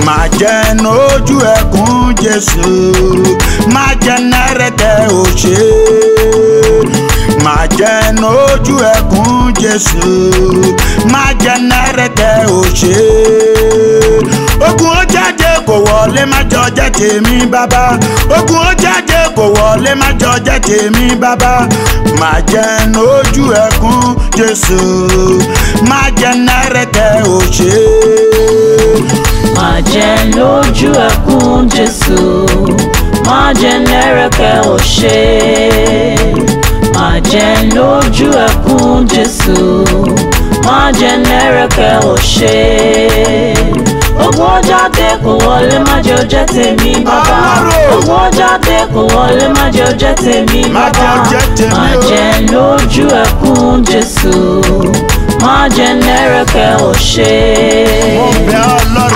Má jẹ́ nójú ẹkún Jésù, má jẹ́ nẹ́rẹ̀kẹ́ òṣè. Má jẹ́ nójú ẹkún Jésù, má jẹ́ nẹ́rẹ̀kẹ́ òṣè. Ogun ó jáde kò wọlé, má jọ jẹ́ tèmi bàbá. Ogun ó jáde kò wọlé, má jọ jẹ́ tèmi bàbá. Má jẹ́ nójú ẹkún Jésù, má jẹ́ nẹ́rẹ̀kẹ́ òṣè. Má jẹ́ lójú ẹkún Jésù, má jẹ́ nẹ́rẹ̀kẹ́ òṣè. Má jẹ́ lójú ẹkún Jésù, má jẹ́ nẹ́rẹ̀kẹ́ òṣè. Ogun ó jáde kò wọlé, má jẹ́ ó jẹ́ tèmi bàbá. Ọlọ́run! Ogun ó jáde kò wọlé, má jẹ́ ó jẹ́ tèmi Má jẹ́ bàbá. ó jẹ́ tèmi Má o. jẹ́ lójú ẹkún Jésù, má jẹ́ nẹ́rẹ̀kẹ́ òṣè. Mo bẹ̀ Ọlọ́run.